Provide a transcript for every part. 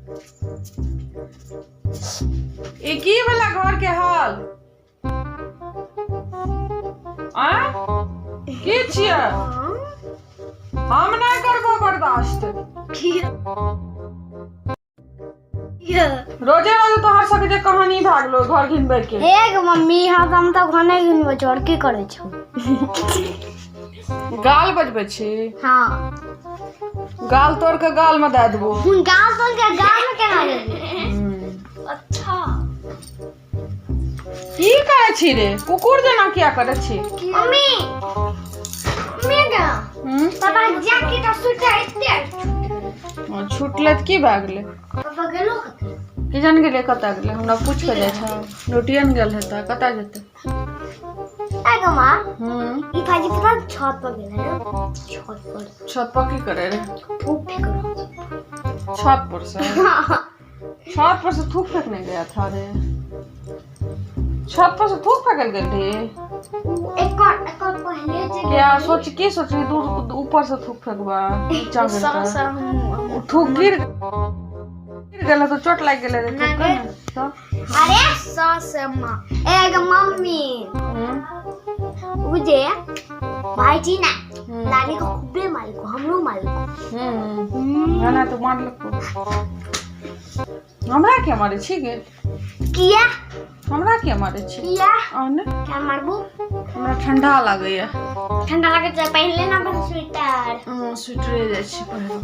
ई की भेला घर के हाल आ की छियै हम नहि करबो बर्दाश्त। रोजे रोजे तोहर सबके जे कहानी भए गेलो घर घिनबै के। हे गे मम्मी, हम तऽ घर नहि घिनबै छौ, आओर की करै छौ? गाल बजबै छी? हाँ। गाल तोड़ के गाल में दए देबो। गाल तोड़ के गाल में केना देबी? अच्छा। की करै छी रे? कुकुर जेना किया करै छी? मम्मी, मम्मी गे। हम्म? पापा जैकेट और स्वेटर एते। छुटलै तऽ की भए गेलै? पापा गेलो कतऽ? की जान गेलै कतऽ गेलै, हमरा पूछि कऽ जाइ छै। ड्यूटिए ने गेल हेतै, कतऽ जेतै? ए गे माँ। हम्म। ई भाजी पता छत पर गेल है, छत पर। छत पर की करै रहे? थूक फेंक रहा। छत पर से? छत पर से थूक फेंकने गया था रे? छत पर से थूक फेंकल गेल रे? एकर एकर पहले जे क्या सोच की सोच दूर ऊपर से थूक फेंकबा, नीचा गिर हम उ थूक गिर गिर गेल तो चोट लागि गेलै रे थूक के ने तो। अरे सास माँ। ए गे मम्मी। हम्म। उ जे भाईजी ना हम्म। नानी को खूबे मारलको, हमरो मारलको। हम्म, ना ना, तो मारलको, हमरा के मारै छी गे? किया? हमरा के मारै छी? किया? आने। क्या मारबू? हमरा ठंडा लागैया। ठंडा लागे छै, पहिन लेना अपन स्वेटर। हँ, स्वेटरे जाइ छी पहिरब।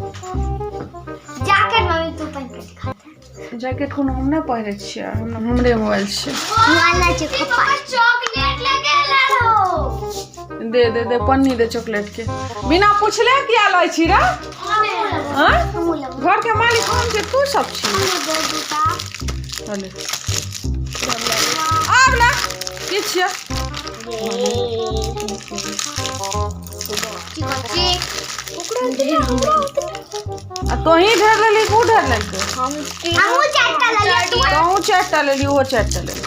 जैकेट मम्मी, तू पहिन के दिखा दे। जैकेट कोनो हम नहि पहिरै छियै, हमरे मोबाइल छै। मोबाइल नहि छै, खप्पा। चॉकलेट लेके रहो। दे दे दे, पन्नी दे चॉकलेट के। बिना पूछले किया लै छी रे? आँय? हमहूँ लेबै। घर के मालिक हम छी, तू सब छी? हमहूँ दे दूटा। चले आब ना की छियै? आ तोही ढेर लेली, ऊ ढेर लेलकै। हमहूँ चारिटा लेलियै, तू? तोहूँ चारिटा लेली, ओहो चारिटा लेली।